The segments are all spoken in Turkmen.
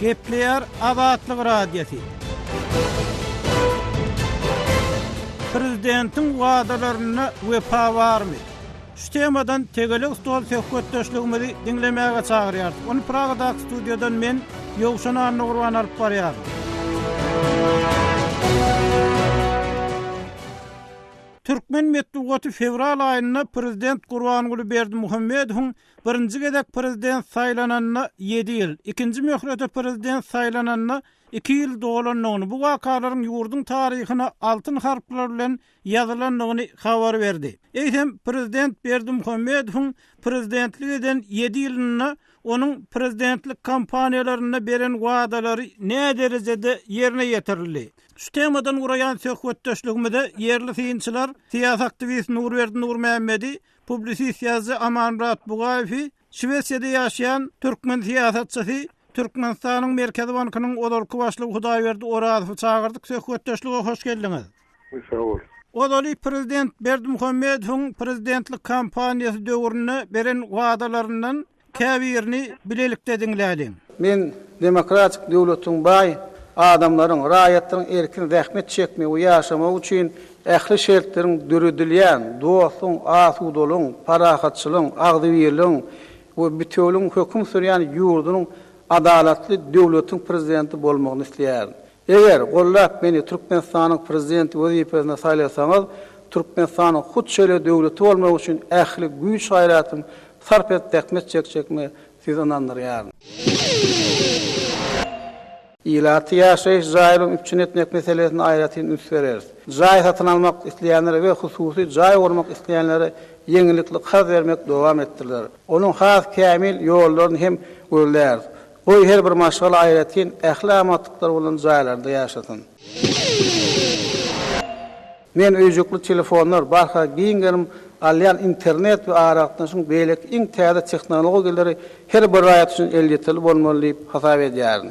Gepleýär Azatlyk Radiosy. Prezidentiň wadalarynda wepa barmy? Şu temadan tegelek stol söhbetdeşligimizi diňlemäge çagyrýarys. Ony Pragadaky studiýadan men, Ýowşan Annagurban alyp barýaryn. Türkmen metbugaty fewral aýynda prezident Gurbanguly Berdimuhamedowyň birinji gezek prezident saýlananyna ýedi ýyl, ikinji möhlete prezident saýlananyna iki ýyl dolandygyny, bu wakalaryň ýurduň taryhyna altyn harplar bilen ýazylandygyny habar berdi. Eýsem, prezident Berdimuhamedowyň prezidentlik eden ýedi ýylynda onuň prezidentlik kampaniýalarynda beren wadalary näderejede ýerine ýetirildi? Şu temadan guraýan söhbetdeşligimize ýerli synçylar, syýasy aktiwist Nurberdi Nurmämmedi, publisist ýazyjy Amanmyrat Bugaýewi, Şwesiýada ýaşaýan türkmen syýasatçysy, Türkmenistanyň Merkezi bankynyň ozalky başlygy Hudaýberdi Orazowy çagyrdyk. Söhbetdeşlige hoş geldiňiz. Sag bol. Ozaly prezident Berdimuhamedowyň prezidentlik kampaniýasy döwründe beren wadalaryndan käbirini bilelikde diňläliň. Men demokratik döwletiň baý adamlaryň, raýatlaryň erkin zähmet çekmegi we ýaşamagy üçin ähli şertleriň döredilýän, dostlugyň, asudalygyň, parahatçylygyň, agzybirligiň we bitewiligiň höküm sürýän ýurdunyň adalatly döwletiň Prezidenti bolmagyny isleýärin. Eger gollap meni Türkmenistanyň Prezidenti wezipesine saýlasaňyz, Türkmenistanyň hut şeýle döwleti bolmagy üçin ähli güýç-gaýratymy sarp edip zähmet çekjegime sizi ynandyrýaryn. Ilaty ýaşaýyş jaý bilen üpjün etmek meselesine aýratyn üns bereris. Jaý satyn almak isleýänlere we hususy jaý gurmak isleýänlere ýeňillikli karz bermek dowam etdiriler. Onuň has kämil ýollaryny hem gözläris. Goý, her bir maşgala aýratyn, ähli amatlyklary bolan jaýlarda ýaşasyn. Men öýjükli telefonlar, barha giň gerim alýan internet we aragatnaşygyň beýleki iň täze tehnologiýalary her bir raýat üçin elýeterli bolmaly diýip hasap edýärin.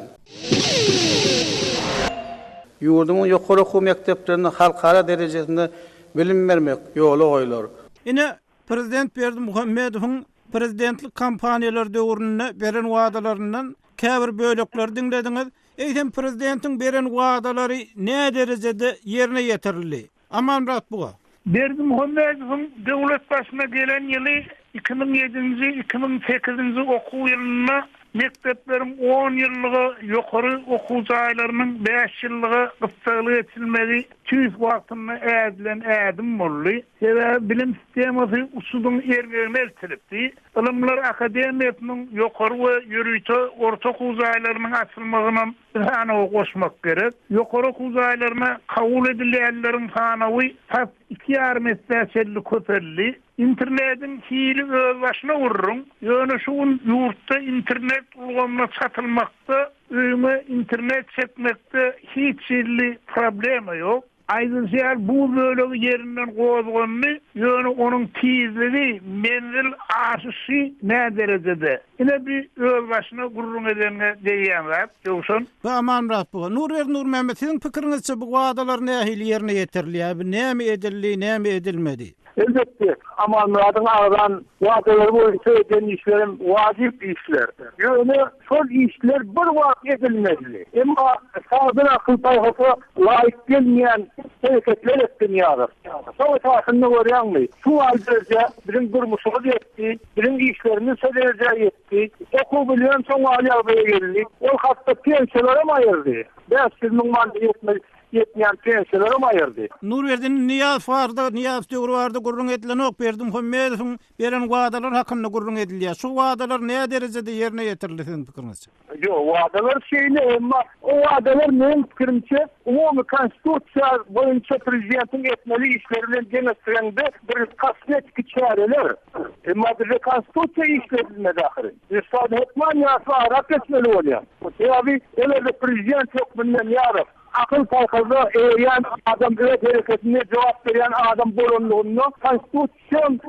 Ýurdumyň ýokary okuw mekdeplerinde halkara derejesinde bilim bermek ýola goýlar. Ine, Prezident Berdimuhamedowyň prezidentlik kampaniýalary döwründe beren wadalaryndan käbir bölekleri diňlediňiz. Eýsem prezidentiň beren wadalary näderejede ýerine ýetirildi? Amanmyrat Buga. Berdimuhamedowyň döwlet başyna gelen ýyly 2007-nji, 2008-nji okuw ýylynda mekdepleriň on ýyllyga, ýokary okuw jaýlarynyň bäş ýyllyga gyssagly geçilmegi tüýs wagtynda ädilen ädim boldy. Sebäbi bilim sistemasy uçudyň erňegine eltilipdi. Ylymlar akademiýasynyň ýokary we ýörite orta okuw jaýlarynyň açylmagynam bu sanawa goşmak gerek. Ýokary okuw jaýlaryna kabul edilýänleriň sanawy tas iki ýarym essä çenli köpeldi. Internetiň hili özbaşyna gürrüň, ýöne şu gün ýurtda internet ulgamyna çatylmakda, öýüňe internet çekmekde hiç hili problema ýok. Aýdylyşy ýaly, buz bölegi ýerinden gozgandy, ýöne onuň tizligi, menzil aşyşy näderejede? Ine bi özbaşyna gürrüň edeniňe degýän zat, Ýowşan. Bu Amanmyrat buga. Nurberdi Nurmämmet, siziň pikiriňizçe bu wadalar nähili ýerine ýetirilýär? Bu näme edildi, näme edilmedi? Elbetde, Amanmyradyň agzan wadalary boýunça eden işlerem wajyp işler. Ýöne şol işler bir wagt edilmeli. Emma sagdyn akyl-paýhasa laýyk gelmeýän hereketler etdi Nyýazow. Şoň esasynda görýäňmi, şu gal derejä biziň durmuşymyz ýetdi, biziň işlerimiz şo derejä ýetdi. Okuw bilimem şoň gal ýagdaýa geldi. Ol hatda pensiýalaram aýyrdy. 500 müň manada ýetmez ýetmeýän pensiýalaram aýyrdy. Nurberdi Nyýazow barada, Nyýazow döwri barada gürrüň edilenok, Berdimuhamedowyň beren wadalary hakynda gürrüň edilýär. Şu wadalar näderejede ýerine ýetirildi siziň pikiriňizçe? Ýok, wadalar şeýle, emma o wadalar meniň pikirimçe, umumy konstitusiýa boýunça prezidentiň etmeli işleri bilen deňeşdireňde bir kosmetiki çäreler. Emma bizde konstitusiýa işledilmedi ahyry. Biz hökman ýaşy arap geçmeli bolýar. Sebäbi eger-de prezident hökmünde Nyýazow akyl-paýhasa eýerýän adam, öz hereketine jogap berýän adam bolanlygynda konstitusion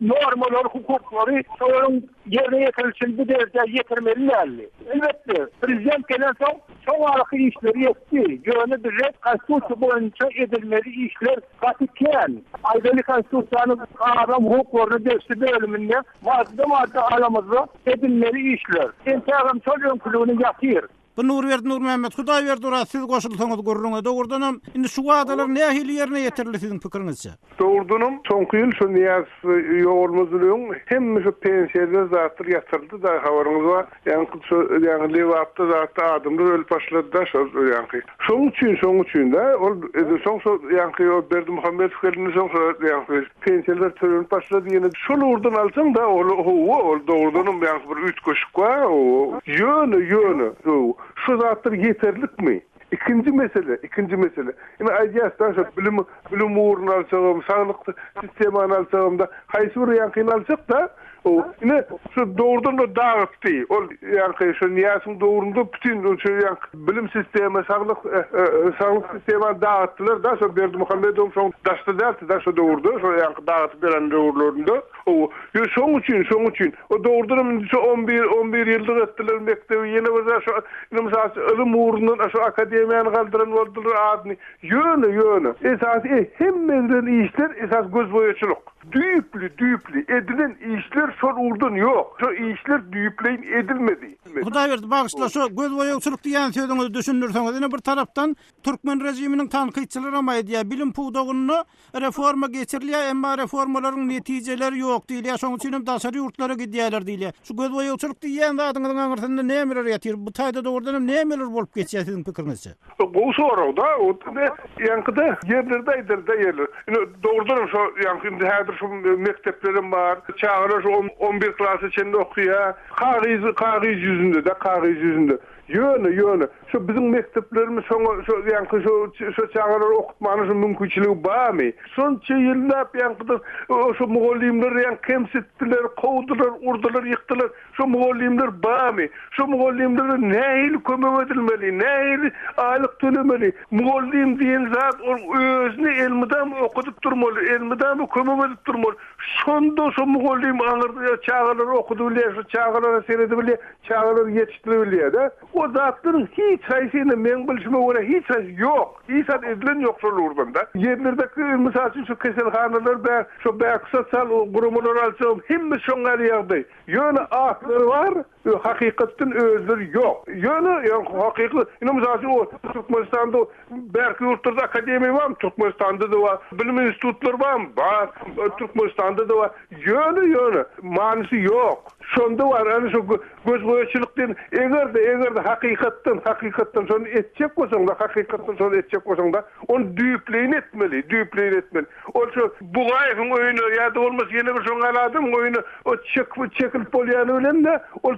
normalary, hukuklary şolaryň ýerine ýetirilişini bu derejä ýetirmeli däldi. Elbetde, prezident gelensoň şoň araky işleri ýetdi. Ýöne bize konstitusiýa boýunça edilmeli işler gaty kän. Aýdaly konstitusiýanyň adam hukuklaryna degişli bölüminde madda-madda alamyzda edilmeli işler entägem şol öňküligine ýatyr. Bu Nurberdi Nurmämmet, Hudaýberdi Oraz siz goşulsaňyz gürrüňe, dogrudanam indi şu wadalar nähili ýerine ýetirildi siziň pikiriňizçe? Dogrudanam soňky ýyl şu Nyýazow ýogalmazdan öň hemme şu pensiýalar zatlar ýatyryldy da habaryňyz bar. Ýaňky şo ýaňky Lebapda zatda adamlar ölüp başlady da şol ýaňky. Şoň üçin şoň üçin da ol soň şo ýaňky o Berdimuhamedow gelenden soň şo ýaňky pensiýalar tölenip başlady ýene şol ugurdan alsaň da ol howwa ol dogrudanam ýaňky bir üýtgeşik bar howwa. Ýöne ýöne howwa şu zatlar ýeterlikmi? Ikinji mesele ikinji mesele ine aýdýas da şo bilim bilim ugruny alsagam saglyk sistemany alsagam da haýsy bir ýaňkyny alsak da Ine, şu dogrudan-da dagytdy. Ol ýaňky şu Nyýazowyň döwründe bütin şu ýaňky bilim sistema, saglyk saglyk sistemany dagytdylar da, şo Berdimuhamedowyň şoň daşda däldi da şo döwürde, şo ýaňky dagytyp beren döwürlerinde. Hawa. Ýöne şoň üçin, şoň üçin o dogrudanam indi şu on bir, on bir ýyllyk etdiler mekdebi, ýene bir zat şo indi mysal üçin ylym ugrundan şo akademiýany galdyran boldular adyny. Ýöne, ýöne esasy hemme edilen işler esasy gözboýaçylyk. Düýpli, düýpli edilen işler şol ugurdan ýok. Şo işler düýpleýin edilmedi. Hudaýberdi bagyşla şo gözboýagçylyk diýýän sözüňizi düşündirseňiz. Ine bir tarapdan türkmen režiminiň tankytçylaram aýdýar, bilim pudagynda reforma geçirilýär, emma reformalaryň netijeleri ýok diýilýär, şonuň üçin hem daşary ýurtlara gidýärler diýilýär. Şu gözboýagçylyk diýýän zadyňyzyň aňyrsynda nämeler ýatyr? Bu taýda dogrudan hem nämeler bolup geçýär siziň pikiriňizçe? Gowy sorag-da. O ýaňky-da ýerlerde aýdaly-da ýerler. Ine, dogrudanam şo ýaňky indi häzir şu mekdeplerem bar. Çagalar şu on bir klasa çenli okaýar. Kagyz, kagyz ýüzünde-de, kagyz ýüzünde. Ýöne, ýöne, şo biziň mekdeplerimiz şoňa şo ýaňky şo şo çagalary okutmana şu mümkinçiligi barmy? Şonça ýyllap ýaňkydan şo mugallymlary ýaňky kemsitdiler, kowdular, urdular, ýykdylar. Şo mugallymlar barmy? Şo mugallymlara nähili kömek edilmeli? Nähili aýlyk tölemeli? Mugallym diýen zat ol özüni elmydama okudyp durmaly, elmydama kömek edip durmaly. Şonda şo mugallym aňyrda çagalary okudybilýär, şo çagalara seredibilýär, çagalary ýetişdirebilýär-de. O zatlaryň hiç haýsy ine meň bilşime görä hiç haýsy ýok. Hiç zat edilen ýok şol ugurdan-da. Ýerlerdeki mysal üçin şu keselhanalar bä, şo bäki sosial guramalar alsagam hemme şoň ýaly ýagdaý. Ýöne atlary bar, hakykatdan özleri ýok. Ýöne hakyky, ine mysal üçin o Türkmenistanda bärki ýurtlarda akademiýa barmy? Türkmenistanda-da bar. Bilim institutlary barmy? Bar. Türkmenistanda-da bar. Ýöne, ýöne manysy ýok. Şonda bar, ana şo gözboýaçylyk diýen, eger-de, eger-de hakykatdan, hakykatdan şony etjek bolsaň-da, hakykatdan şony etjek bolsaň-da, ony düýpleýin etmeli, düýpleýin etmeli. Ol şo Bugaýewiň öýüne ýa-da bolmasa ýene bir şoň ýaly adamyň öýüne o çekip çekilip bolýany bilen-de ol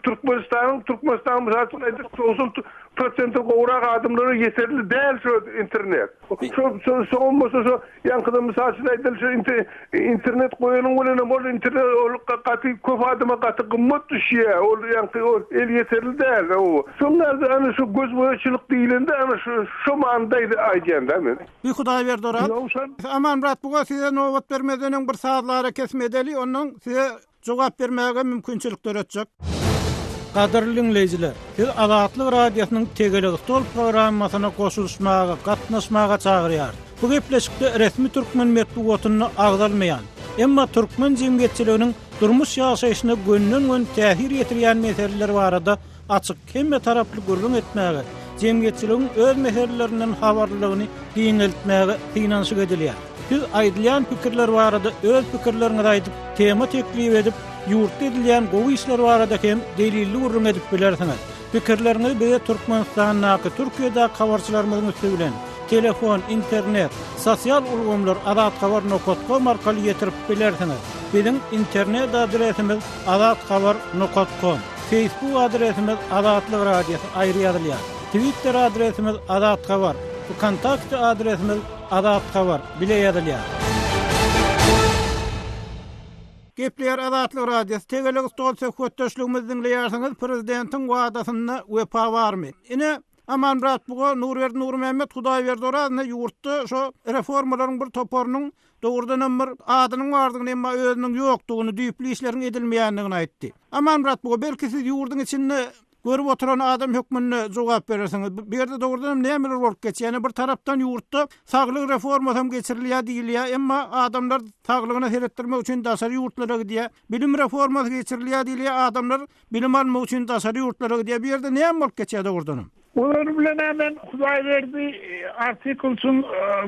Türkmenistanyň Türkmenistanyň mysal üçin aýdyp 90 prosentden gowrak adamlara ýeterli däl şo internet. Şo şo şoňam bolsa şo ýaňkyda mysal üçin aýdaly şo internet goýanyň bilenem ol internet ol gaty köp adama gaty gymmat düşýär. Ol ýaňky ol elýeterli däl. Şoň ýaly ana şo gözboýaçylyk diýlende ana şo şo manyda aýdýan-da men. Bir Hudaýberdi Oraz. Ýowşan. Amanmyrat buga size nobat bermezden öň bir sazly arakesme edeli, ondan size jogap bermäge mümkinçilik döretjek. Gadyrly diňleýjiler, sizi Azatlyk Radiosynyň Tegelek stol programmasyna goşulyşmaga, gatnaşmaga çagyrýarys. Bu gepleşikde resmi türkmen metbugatynda agzalmaýan, emma türkmen jemgyýetçiliginiň durmuş ýaşaýşyna gönden-göni täsir ýetirýän meseleler barada açyk, hemmetaraply gürrüň etmäge, jemgyýetçiligiň öz meselelerinden habarlylygyny giňeltmäge synanyşyk edilýär. Siz aýdylýan pikirler barada öz pikirleriňizi aýdyp, tema teklip edip, ýurtda edilýän gowy işler barada hem delilli gürrüň edip bilersiňiz. Pikirleriňizi bize Türkmenistandaky, Türkiýedäki habarçylarymyzyň üsti bilen, telefon, internet, sosial ulgamlar azathabar nokat kom arkaly ýetirip bilersiňiz. Biziň internet adresimiz azathabar nokat kom. Facebook adresimiz Azatlyk Radiosy aýry ýazylýar. Twitter adresimiz Azathabar. Wkontakte adresimiz Azathabar bile ýazylýar. Gepleýär Azatlyk Radiosy, Tegelek stol söhbetdeşligimizi diňleýärsiňiz, Prezidentiň wadasynda wepa barmy? Ine, Amanmyrat Buga, Nurberdi Nurmämmet, Hudaýberdi Oraz ine ýurtda şo reformalaryň bir toparynyň dogrudanam bir adynyň bardygyny, emma özüniň ýokdugyny, düýpli işleriň edilmeýändigini aýtdy. Amanmyrat Buga, belki siz ýurduň içinde. görüp oturan adam hökmünde jogap berersiňiz. Bu ýerde dogrudan hem nämeler bolup geçýär? Ýöne bir tarapdan ýurtda saglyk reformasy hem geçirilýär diýilýär, emma adamlar saglygyna seretdirmek üçin daşary ýurtlara gidýär. Bilim reformasy geçirilýär diýilýär, adamlar bilim almak üçin daşary ýurtlara gidýär. Bu ýerde näme bolup geçýär dogrudan hem? Olar bilen-ä men Hudaýberdi Artykowiçiň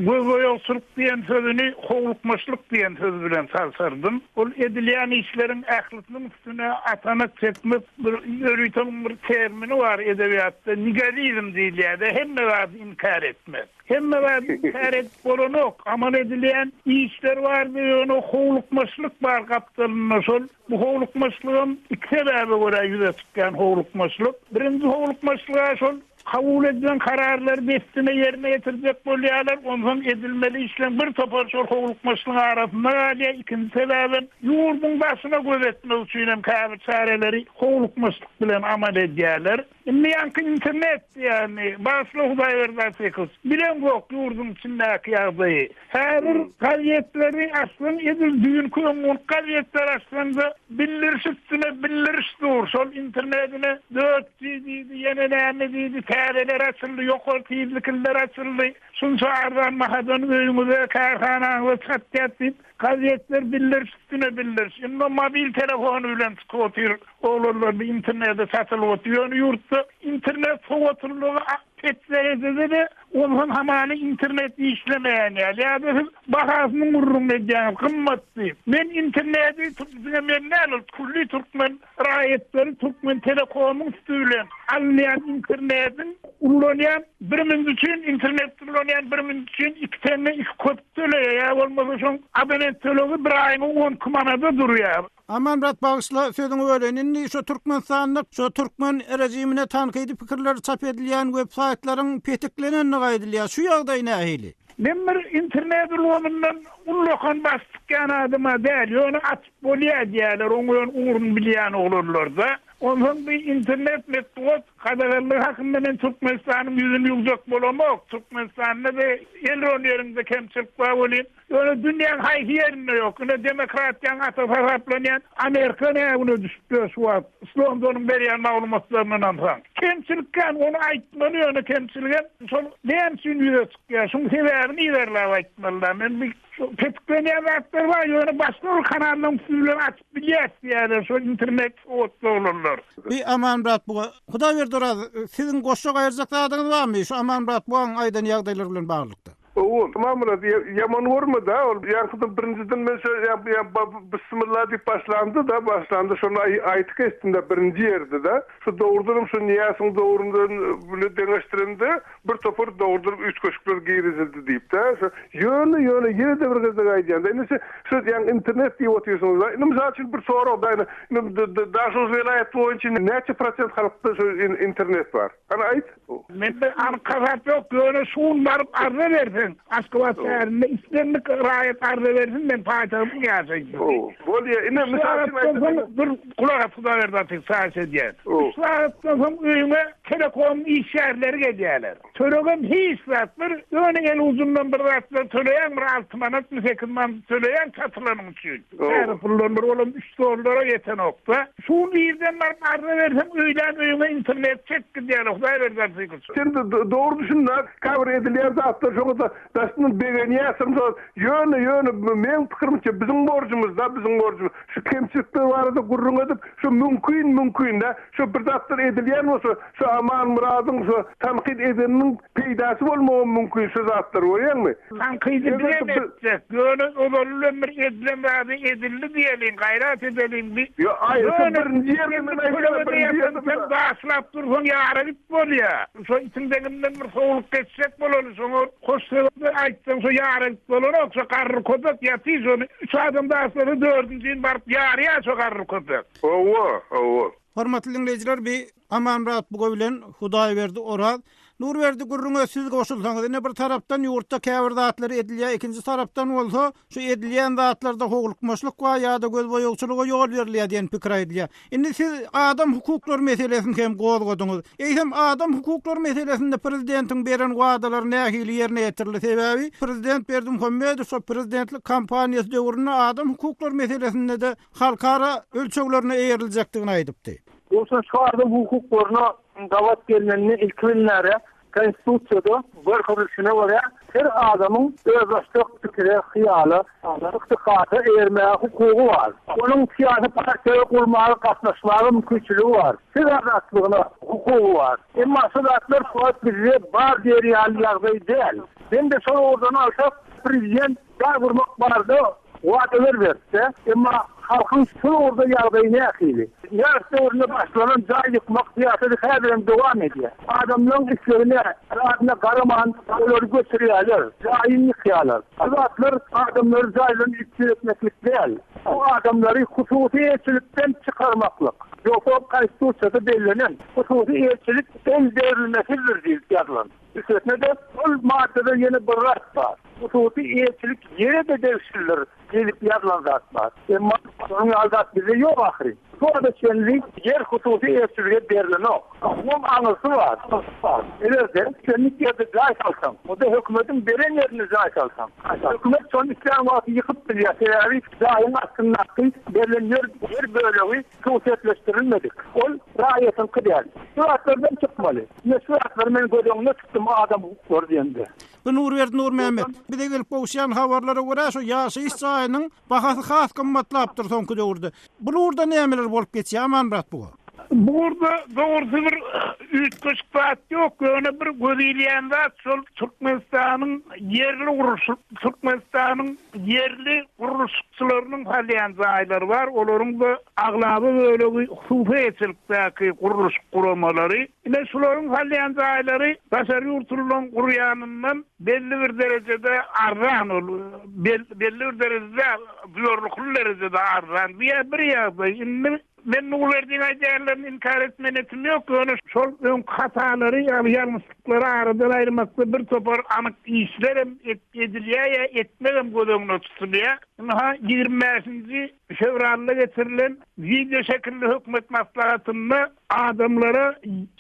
gözboýagçylyk diýen sözüni howlukmaçlyk diýen söz bilen çalşyrdym. Ol edilýän işleriň ählisiniň üstüne atanak çekmek bir ýörite bir termini bar edebiýatda, nigalizm diýilýär-de, hemme zady inkär etmek. Hemme zady inkär edip bolanok. Amal edilýän işler bardy, ýöne howlukmaçlyk bar gapdalynda şol. Bu howlukmaçlygam iki sebäbe görä ýüze çykýan howlukmaçlyk. Birinji howlukmaçlyga şol kabul edilen kararlary dessine ýerine ýetirjek bolýarlar, onsoň edilmeli işleň bir topary şol howlukmaçlygyň arasynda galýar. Ikinji sebäbem ýurduň daşyna göz etmek üçin hem käbir çäreleri howlukmaçlyk bilen amal edýärler. Indi ýaňky internet diýýäni, bagyşla Hudaýberdi Artykowiç, bileňzok ýurduň içindäki ýagdaýy. Häzir gazetleri açsaň edil düýnki öňňunky gazetleri açsaňda bildiriş üstüne bildiriş dur. Şol internedine 4G diýdi, ýene näme diýdi, täzeler açyldy, ýokary tizlikliler açyldy. Şunça arzan bahadan öýüňize, kärhanaňyza çatýas diýip, gazetler bildiriş üstüne bildiriş. Indi mobil telefony bilen çykyp otyr oglanlar bir internete çatylyp otyr. Ýöne ýurtda internet sowatlylygy pes derejede-de onsoň hamana internet işlemeýän ýaly. Ýa-da siz bahasynyň gürrüňini edýäňiz, gymmat diýip. Men interneti diňe men däl, ol külli türkmen Raýatlary Türkmentelekomyň üsti bilen alynýan internetiň ullanýan bir minut üçin internet ulanýan bir minut üçin iki teňňe iki köpük töleýär ýa bolmasa şoň abonent tölegi bir aýyňa 12 manada durýar. Amanmyrat bagyşla sözüňi böleýin indi şu Türkmenistanda şu türkmen rejimine tankydy pikirleri çap edilýän web saýtlaryň petiklenendigi aýdylýar şu ýagdaý nähili? Men bir internet ulgamyndan ullakan baş çykýan adama däl ýöne açyp Bolýa diýýärler, oň öz ugruny bilýän oglanlar-da. Onsoň bi internet metbugat gadaganlygy hakynda men Türkmenistanyň ýüzüni ýuwjak bolamok. Türkmenistanda-da elron ýeriňde kemçilik bar welin, ýöne dünýäň haýsy ýerinde ýok. Ine demokratiýaň atasy hasaplanýan Amerika nä güne düşüp ýör şu wagt, Londonyň berýän maglumatlaryna ynansaň. Kemçilik kän, ony aýtmaly, ýöne kemçiligem şol näme üçin ýüze çykýar, şuň sebäbini yzarlap aýtmaly-da. Men bi Şu petiklenýän zatlar bar, ýöne başga bir kanallaryň üsti bilen açyp bilýäs diýýärler şol internet sowatly oglanlar. Bi Amanmyrat buga Hudaýberdi Oraz siziň goşjak aýyrjak zadyňyz barmy şu Amanmyrat bugaň aýdan ýagdaýlary bilen baglylykda? Hawa, Amanmyrat ýaman görme-da, ol ýaňkydan birinjiden men şo Bismillah diýip başlandy-da, başlandy şony aýtyp geçdim-de birinji ýerde-de. Şu dogrudanam şu Nyýazowyň döwründen bile deňeşdirende Bir topar dogrudan üýtgeşikler girizildi diýip-de, şu ýöne, ýöne ýene-de bir gezek aýdýan-da, indi siz şu ýaňy internet diýip otyrsyňyz-da, indi mysal üçin bir sorag-da, indi indi Daşoguz welaýaty boýunça indi näçe prosent halkda şu internet bar? Hany aýt? Mende anyk hasap ýok, ýöne şu gün baryp arza berseň, Aşgabat şäherinde islendik raýat arza bersin, men paýtagtyň ýaşaýjysy. Bolýa, indi mysal üçin aýtsak, Dur, gulak as Hudaýberdi Atyk, haýyş edýän. Üç sagatdan soň öýüňe Telekomyň işgärleri gelýärler. Tölegem hiç zat bir, ýöne el ujundan bir zatlar töleýäň, bir alty manatmy, sekiz manat töleýäň satylanyň üçin. Täze puldan bir olam üç dollara ýetenok-da. Şu gün irden baryp arza berseň, öýlän öýüňe internet çek gidýärler, Hudaýberdi Artykowiç. Sen dogry düşündä, käbir edilýän zatlar şoňa-da daşyndan begenýärsiň şo, ýöne, ýöne meň pikirimçe biziň borjumyz-da, biziň borjumyz şu kemçilikler barada gürrüň edip, şu mümkin, mümkin-dä, Şu bir zatlar edilýän bolsa, şu Amanmyradyň şu tankyt edeniniň peýdasy bolmagam mümkin şu zatlar görýäňmi? Tankydy bizem etjek, ýöne ozaly bilen bir edilen zady edildi diýeliň, gaýrat edeliň bi. Ýo aý şu birinji ýerde men aýdýan birinji ýerde sen daşlap dursaň ýara git bolýa. Şo itiň deňinden bir sowlup geçjek bolaly şoňa hoş söz aýtsaň şo ýara git bolanok şo garry köpek ýatyr şony üç adam daşlasa dördünjini baryp ýarýar şo garry köpek. Hawa, hawa. Hormatly diňleýjiler bi Amanmyrat Buga bilen Hudaýberdi Oraz. Nurberdi gürrüňe siz goşulsaňyz ine bir tarapdan ýurtda käbir zatlar edilýär ikinji tarapdan bolsa şu edilýän zatlarda howlukmaçlyk bar ýa-da gözboýagçylyga ýol berilýär diýen pikir aýdylýar. Indi siz adam hukuklary meselesini hem gozgadyňyz. Eýsem adam hukuklary meselesinde prezidentiň beren wadalary nähili ýerine ýetirildi? Sebäbi prezident Berdimuhamedow şo prezidentlik kampaniýasy döwründe adam hukuklary meselesinde-de halkara ölçeglerine eýeriljekdigini aýdypdy. Ýogsa şu adam hukuklaryna gabat gelnende ilki bilen Konstitusiýada görkezilişine görä, her adamyň özbaşdak pikire, hyýala, ygtykada eýermäge hukugy bar. Onuň syýasy partiýa gurmaga, gatnaşmaga mümkinçiligi bar. Söz azatlygyna hukugy bar. Emma şu zatlar şu wagt bizde bar diýer ýaly ýagdaý däl. Hem-de şol ugurdan alsak, prezident Jaý gurmak barada wadalar beripdi. Emma halkyň şol ugurda ýagdaýy nähili? Nyýazow döwründe başlanan jaý ýykmak syýasaty häzirem dowam edýär. Adamlaryň islegine, zadyna garaman olary göçürýärler, jaýyny ýykýarlar. Bu zatlar adamlary jaýlaryny üpjün etmeklik däl. Bu adamlary hususy eýeçilikden çykarmaklyk. Ýogsa Konstitusiýada bellenen hususy eýeçilik el degrilmesizdir diýlip ýazylan. Üstesine-de, ol maddada ýene bir zat bar. Hususy eýeçilik ýere-de degişlidir diýlip ýazylan zat bar. Emma şonuň ýaly zat bizde ýok ahyryn. Şu wagta çenli ýer hususy eýeçilige berlenok. Munuň aňyrsy bar. Eger-de islendik ýerde jaý salsaň, o-da hökümetiň beren ýerinde jaý salsaň, hökümet şony islän wagty ýykyp bilýär, sebäbi jaýyň astyndaky berlen ýer ýer bölegi Hususyýetleşdirilmedik. Ol raýatyňky däl. Şu zatlardan çykmaly. Ine şu zatlary men göz öňünde tutdum adam hukuklary diýemde. Bu Nurberdi Nurmämmet. Bize gelip gowuşýan habarlara görä şu ýaşaýyş jaýynyň bahasy has gymmatlapdyr soňky döwürde. Bul ugurda nämeler bolup geçýär Amanmyrat buga? Bu ugurda dogrusy bir üýtgeşik zat ýok, ýöne bir göz ilýän zat şol Türkmenistanyň ýerli gurluşyk Türkmenistanyň ýerli gurluşykçylarynyň salýan jaýlary bar, olaryň-da aglaba bölegi hususy eýeçilikdäki gurluşyk guramalary. Ine, şularyň salýan jaýlary daşary ýurtlylaryň gurýanyndan belli bir derejede arzan ol, belli bir derejede däl, duýarlykly derejede arzan. Bu ýa bir ýagdaý. Indi Men Nurberdiň aýdýanlaryny inkar etme netim ýok, ýöne şol öňki hatalary, ýagny ýalňyşlyklary aradan aýyrmakda bir topar anyk işlerem edilýär ýa etmegem göz öňünde tutulýar. Ynha, 25 nji fewralda geçirilen wideo şekilli hökümet maslahatynda adamlara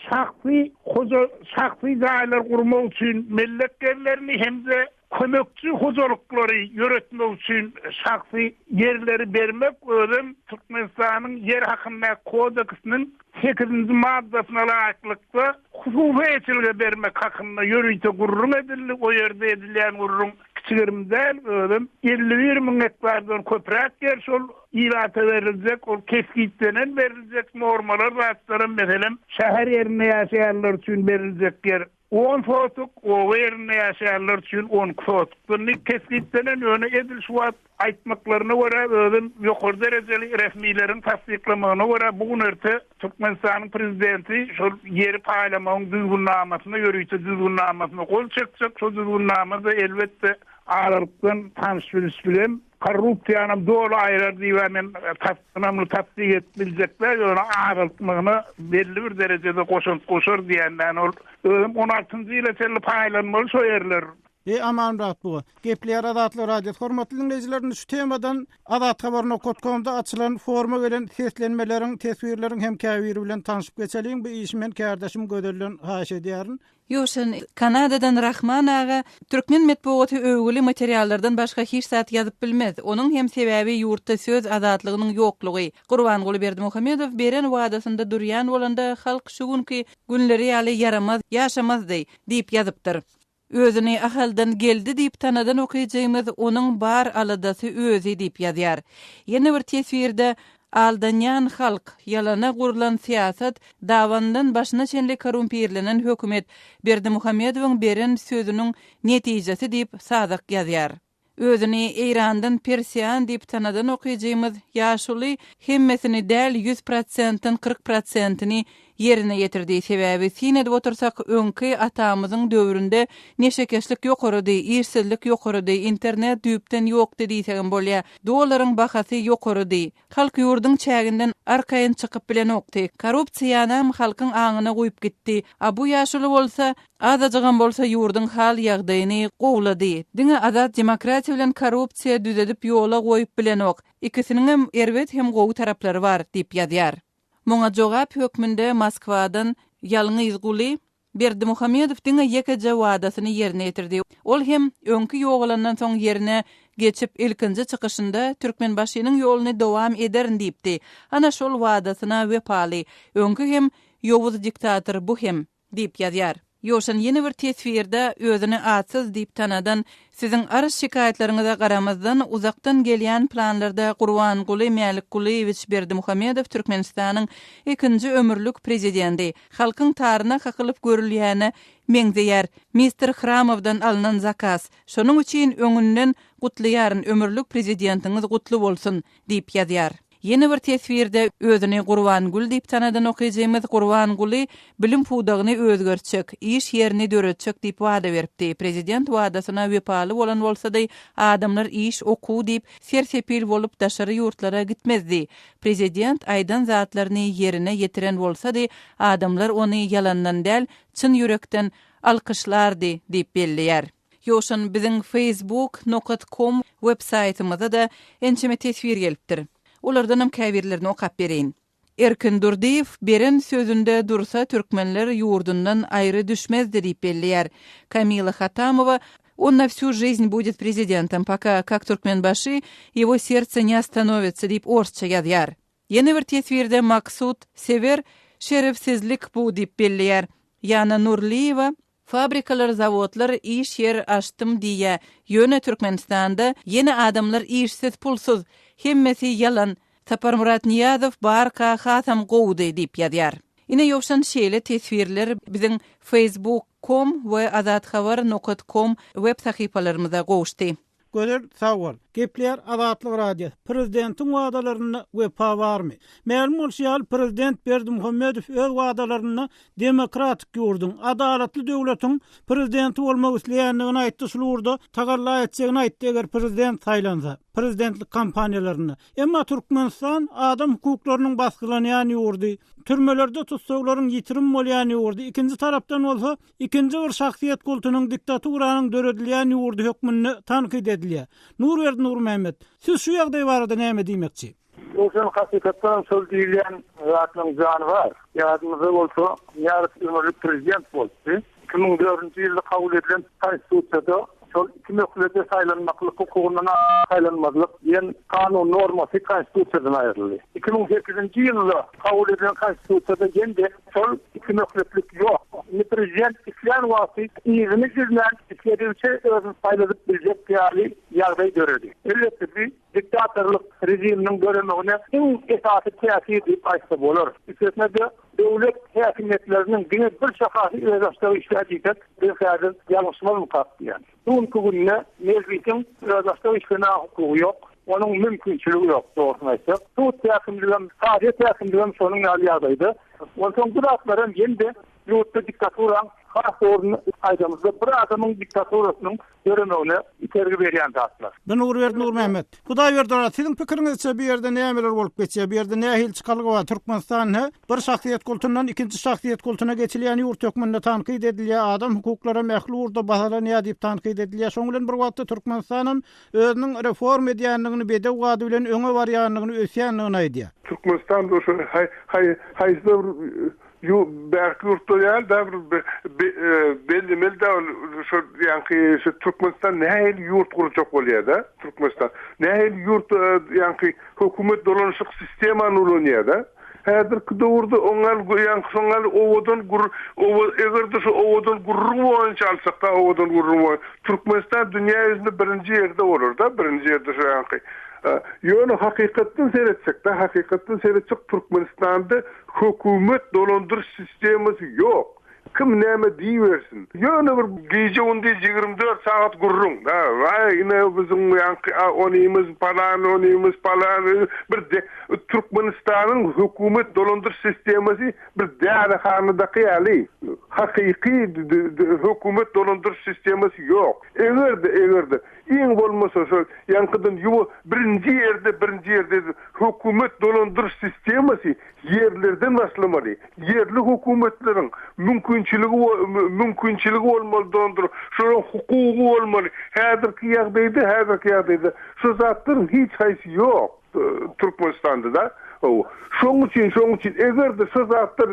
şahsy hoja şahsy jaýlar gurmak üçin mellek ýerlerini hem-de Kömekçi hojalyklary ýöretmek üçin şahsy ýerleri bermek özem Türkmenistanyň Ýer hakyndaky kodeksiniň sekizinji maddasyna laýyklykda hususy eýeçilige bermek hakynda ýörite gürrüň edildi. O ýerde edilýän gürrüň kiçi-girim däl, özem 51 müň gektardan köpräk ýer şol ilata beriljek, ol kesgitlenen beriljek normalar zatlaram, meselem, şäher ýerinde ýaşaýanlar üçin beriljek ýer On sotuk, oba ýerinde ýaşaýanlar üçin 12 sotukdan diýip kesgitlenen, ýöne edil şu wagt aýtmaklaryna görä, özem ýokary derejeli resmileriň tassyklamagyna görä, bu gün-erte Türkmenistanyň prezidenti şol ýeri paýlamagyň düzgünnamasyna, ýörite düzgünnamasyna gol çekjek, şol düzgünnama-da elbetde aralykdan tanyş-biliş bilen Korrupsiýanam doly aýrar diýibä men tas ynamly tassyk edip biljek däl, ýöne azaltmagyna belli bir derejede goşant goşar diýenden ol özem on altynjy ýyla çenli paýlanmaly şo ýerler. Eý Amanmyrat buga. Gepleýär Azatlyk Radiosy. Hormatly diňleýjiler indi şu temadan Azathabar nokat komda açylan foruma gelen seslenmeleriň, teswirleriň hem käbiri bilen tanşyp geçeliň. Bu işi men kärdeşim Gözelden haýyş edýärin. Ýowşan, Kanadadan Rahman aga, Türkmen metbugaty öwgüli materiallardan başga hiç zat ýazyp bilmez. Onuň hem sebäbi ýurtda söz azatlygynyň ýoklugy. Gurbanguly Berdimuhamedow beren wadasynda durýan bolanda halk şu günki günleri ýaly ýaramaz ýaşamazdy diýip ýazypdyr. Özüni Ahaldan geldi diýip tanadan okyjymyz onuň bar aladasy özi diýip ýazýar. Ýene bir teswirde Aldanýan halk, ýalana gurlan syýasat, dabandan başyna çenli korumpirlenen hökümet Berdimuhamedowyň beren sözüniň netijesi diýip Sazak ýazýar. Özüni Eýrandan persian diýip tanadan okyjymyz ýaşuly hemmesini däl ýüz prosentden 40 prosentini ýerine ýetirdi sebäbi syn edip otursak öňki atamyzyň döwründe neşekeşlik ýokarydy işsizlik ýokarydy internet düýpden ýokdy diýsegem bolýa dollaryň bahasy ýokarydy halk ýurduň çäginden arkaýyn çykyp bilenokdy korrupsiýanam halkyň aňyna guýup gitdi a bu ýaşuly bolsa azajygam bolsa ýurduň hal ýagdaýyny gowlady diňe azat demokratiýa bilen korrupsiýa düzedip ýola goýup bilenok ikisiniňem erbet hem gowy taraplary bar diýip ýazýar. Muňa jogap hökmünde Moskwadan Ýalňyz Guly, Berdimuhamedow diňe ýekeje wadasyny ýerine ýetirdi. Ol hem öňki ýogalandan soň ýerine geçip ilkinji çykyşynda Türkmenbaşynyň ýoluny dowam ederin diýipdi. Ana şol wadasyna wepaly. Öňki hem ýowuz diktator bu hem. Diýip ýazýar. Ýowşan ýene bir teswirde özüni atsyz diýip tanadan, Siziň arz-şikaýatlaryňyza garamazdan, uzakdan gelýän planlarda Gurbanguly Mälikgulyýewiç Berdimuhamedow Türkmenistanyň ikinji ömürlik prezidendi, halkyň taryna kakylyp görülýäne meňzeýär. Mister Hramowdan alnan zakaz. Şonuň üçin öňünden gutlaýaryn, ömürlik prezidentiňiz gutly bolsun! Diýip ýazýar. Ýene bir teswirde özüni Gurbangül diýip tanadan okyjymyz Gurbanguly bilim pudagyny özgertjek, iş ýerini döretjek diýip wada beripdi. Prezident wadasyna wepaly bolan bolsady, adamlar iş, okuw diýip, ser-sepil bolup daşary ýurtlara gitmezdi. Prezident aýdan zatlaryny ýerine ýetiren bolsady, adamlar ony ýalandan däl, çyn ýürekden alkyşlardy diýip belleýär. Ýowşan biziň Facebook nokat kom web saýtymyza-da ençeme teswir gelipdir. Olardanam käbirlerini okap bereýin. Erkin Durdyýew beren sözünde dursa türkmenler ýurdundan aýry düşmezdi diýip belleýär. Kamila Hatamowa On na vsю жизнь будет prezidentom, poka kak Türkmenbaşy, ýego serce ne ostanovitsa diýip orsça ýazýar. Ýene bir teswirde Maksut Sewer Şerefsizlik bu diýip belleýär. Ýana Nurlyýewa Fabrikalar zawodlar iş ýer açdym diýýä ýöne Türkmenistanda ýene adamlar işsiz pulsuz hemmesi ýalan Saparmyrat Nyýazow barka hasam gowudy diýip ýazýar. Ine ýowşan şeýle teswirler biziň Facebook kom we Azathabar nokat kom web sahypalarymyza gowuşdy. Gözel sag bol. Gepleýär Azatlyk Radiosy. Prezidentiň wadalarynda wepa barmy? Mälim bolşy ýaly, prezident Berdimuhamedow öz wadalarynda demokratik ýurduň, adalatly döwletiň prezidenti bolmak isleýändigini aýtdy, şul ugurda tagalla etjegini aýtdy, eger prezident saýlansa, prezidentlik kampaniýalarynda. Emma Türkmenistan adam hukuklarynyň basgylanýan ýurdy, türmelerde tussaglaryň ýitirim bolýan ýurdy, ikinji tarapdan bolsa, Ikinji bir şahsyýet kultunyň diktaturanyň döredilýän ýurdy hökmünde tankyt edilýär. Nurberdi Nurmämmet, siz şu ýagdaý barada näme diýmekçi? Ýogsam hakykatdanam şol diýilýän zatlaryň jany bar. Ýadymyzda bolsa, Nyýazow ömürlik prezident bolupdy. 2004-nji ýylda kabul edilen Konstitusiýada şol iki möhlede saýlanmaklyk hukugyndan saýlanmazlyk diýen kanun normasy Konstitusiýadan aýryldy. 2008-nji ýylda kabul edilen Konstitusiýada ýene-de Şol iki möhletlik ýok. Indi prezident islän wagty yzyny üzmän isledigiçe özüni saýladyp biljek ýaly ýagdaý döredi. Elbetde bu diktatorlyk režiminiň döremegine iň esasy täsir diýip aýtsa bolar. Üstesine-de döwlet häkimiýetleriniň diňe bir şahasy özbaşdak işlär diýsek biz häzir ýalňyşmazmykak diýýän. Bu günki günde Mejlisiň özbaşdak işlemäge hukugy ýok. Onuň mümkinçiligi ýok, dogrusyny aýtsak. Sud häkimligem, kazyýet häkimligem şonuň ýaly ýagdaýda. Onsoň bu zatlaram ýene-de ýurtda diktaturaň, has dogrusyny aýdamyzda, bir adamyň diktaturasynyň döremegine itergi berýän zatlar. Bu Nurberdi Nurmämmet. Hudaýberdi aga, siziň pikiriňizçe bu ýerde nämeler bolup geçýär? Bu ýerde nähili çykalga bar? Türkmenistan hä, bir şahsyýet kultundan ikinji şahsyýet kultuna geçilýän ýurt hökmünde tankyt edilýär, adam hukuklaram ähli ugurda bahalanýar diýip tankyt edilýär. Şoň bilen bir wagtda Türkmenistanam özüniň reforma edýändigini, bedew bady bilen öňe barýandygyny, ösýändigini aýdýar. Türkmenistan şu haýsyda bir Bärki ýurtda däl da bir bellemeli da şo ýaňky şu Türkmenistan nähili ýurt gurjak bolýar da Türkmenistan nähili ýurt ýaňky hökümet dolanyşyk sistemany ulanýar da häzirki döwürde oňal ýaňky şoňal owadan gür owa eger-de şu owadan gürrüň boýunça alsak da owadan gürrüň boýun Türkmenistan dünýä ýüzünde birinji ýerde bolar da birinji ýerde şu ýaňky ýöne hakykatdan seretsek da hakykatdan seretsek Türkmenistanda Hökümet dolandyryş sistemasy ýok. Kim näme diýibersin. Ýöne bir gije-gündiz 24 sagat gürrüň. Waý ine biziň ýaňky onymyz palan onymyz palan bir Türkmenistanyň hökümet dolandyryş sistemasy bir dälihanadaky ýaly. Hakyky hökümet dolandyryş sistemasy ýok. Eger-de eger-de iň bolmasa şol ýaňkydan ýuwa birinji ýerde birinji ýerde hökümet dolandyryş sistemasy ýerlerden başlamaly. Ýerli hökümetleriň mümkinçiligi mümkinçiligi bolmaly dolandyr şolaryň hukugy bolmaly. Häzirki ýagdaýda häzirki ýagdaýda şu zatlaryň hiç haýsy ýok Türkmenistanda-da. Hawa. Şoň üçin, şoň üçin eger-de şu zatlar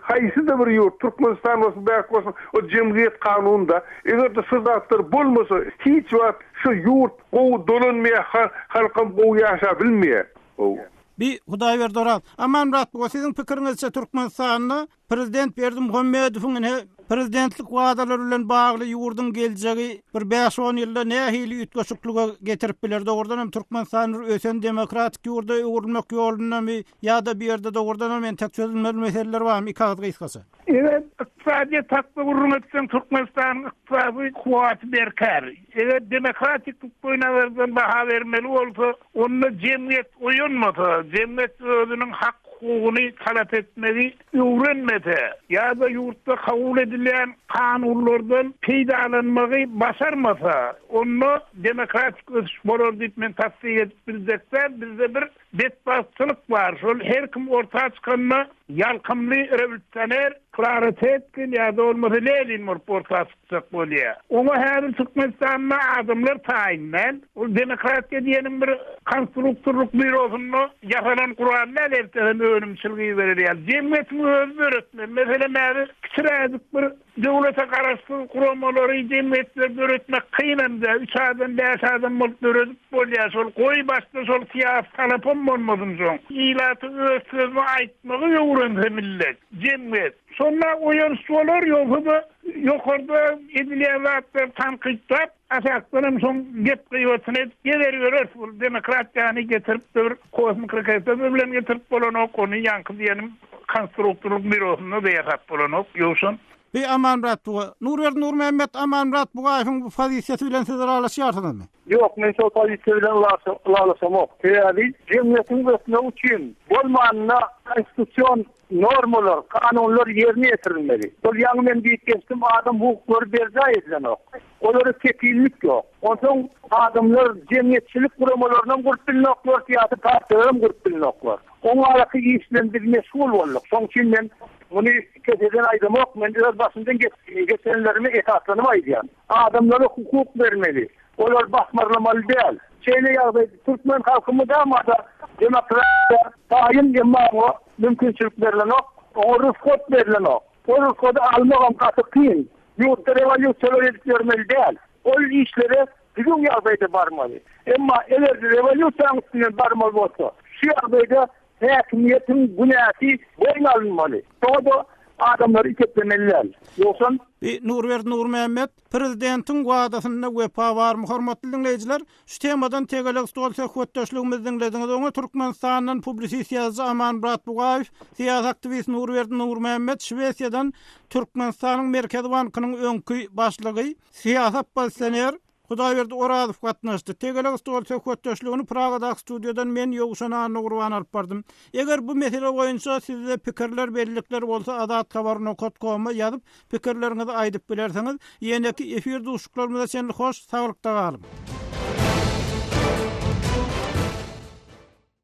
haýsy-da bir ýurt, Türkmenistan bolsun, bärik bolsun, o jemgyýet kanunda, eger-de şu zatlar bolmasa, hiç wagt şu ýurt gowy dolanmaýar, halkam gowy ýaşabilmeýär. Hawa. Bi Hudaýberdi Oraz. Amanmyrat buga siziň pikiriňizçe Türkmenistanda Prezident Berdimuhamedowyň ine prezidentlik wadalary bilen bagly ýurduň geljegi bir bäş-on ýylda nähili üýtgeşiklige getirip biler? Dogrudan hem Türkmenistan bir ösen demokratik ýurda öwrülmek ýolundamy ýa-da bu ýerde dogrudan hem entek çözülmeli meseleler barmy? Iki agyz gysgaça. Eger ykdysadyýet hakda gürrüň etseň Türkmenistanyň ykdysady kuwwaty berkär. Eger demokratik nukdaýnazardan baha bermeli bolsa, onda jemgyýet oýanmasa, jemgyýet özüniň hak-hukugyny talap etmegi öwrenmese ýa-da ýurtda kabul edilýän kanunlardan peýdalanmagy başarmasa, onda demokratik ösüş bolar diýip men tassyk edip biljek däl. Bizde bir betbagtçylyk bar, şol her kim orta çykanda ýalkymly rewolýusioner Klara Zetkin ýa-da bolmasa Lenin bolup orta çykjak bolýar. Oňa häzir Türkmenistanda adamlar taýyn däl. Ol demokratiýa diýeniň bir konstruktorlyk býurosynda ýasalan gural däl, ertesem önümçilik iberer ýaly. Jemgyýetiň özi döretmeli. Meselem, häzir kiçiräjik bir döwlete garaşsyz guramalary, jemgyýetleri döretmek kynam däl. Üç adam, bäş adam bolup döredip bolýar. Şol goý başda şol syýasy talapam bolmasyn soň. Ilata öz sözüni aýtmagy öwrense millet, jemgyýet. Şonda oýanyş bolar, ýogsa-da ýokarda edilýän zatlary tankytlap, Aşakdanam şoň gep-gyýbatyny edip gezer ýöreris. Bul demokratiýany getirip-de bir kosmik raketa bilen getirip bolanok, ony ýaňky diýenim konstruktorlyk býurosynda-da ýasap bolanok, Ýowşan. Bi Amanmyrat Buga. Nurberdi Nurmämmet Amanmyrat Bugaýewiň bu pozisiýasy bilen siz ylalaşýarsyňyzmy? Ýok, men şol pozisiýa bilen ylalaşamok. Sebäbi jemgyýetiň ösmegi üçin bolmanda konstitusion normalar, kanunlar ýerine ýetirilmeli. Şol ýaňy men diýip geçdim, adam hukuklary berjaý edilenok. Olara kepillik ýok. Onsoň adamlar jemgyýetçilik guramalarynam gurup bilnoklar, syýasy partiýalaram gurup bilnoklar. Oň araky iş bilen biz meşgul bolduk. Şoň üçin men muny keseden aýdamok, men öz başymdan geçenlerime esaslanyp aýdýan. Adamlara hukuk bermeli. Olary basmarlamaly däl. Şeýle ýagdaýda türkmen halky mydama-da demokratiýa taýyn, emma oňa mümkinçilik berlenok, oňa rugsat berlenok. Ol rugsady almagam gaty kyn. Ýurtda rewolýusiýalar edip ýörmeli däl. Ol işlere düzüw ýagdaýda barmaly. Emma eger-de rewolýusiýanyň üstünden barmaly bolsa, şu ýagdaýda häkimiýetiň günäsi boýun alynmaly. Şoňa-da adamlary iteklemeli däl. Ýogsam. Bi Nurberdi Nurmämmet prezidentiň wadasynda wepa barmy hormatly diňleýjiler? Şu temadan tegelek stol söhbetdeşligimizi diňlediňiz. Oňa Türkmenistandan publisist ýazyjy Amanmyrat Bugaýew, syýasy aktiwist Nurberdi Nurmämmet, Şwesiýadan Türkmenistanyň Merkezi bankynyň öňki başlygy, syýasy oppozisioner Hudaýberdi Orazow gatnaşdy. Tegelek stol söhbetdeşligini Pragadaky studiýadan men, Ýowşan Annagurban alyp bardym. Eger bu mesele boýunça sizde pikirler, bellikler bolsa azathabar nokat koma ýazyp, Pikirleriňizi aýdyp bilersiňiz. Ýeneki efir duşuşyklarymyza çenli hoş, saglykda galyň!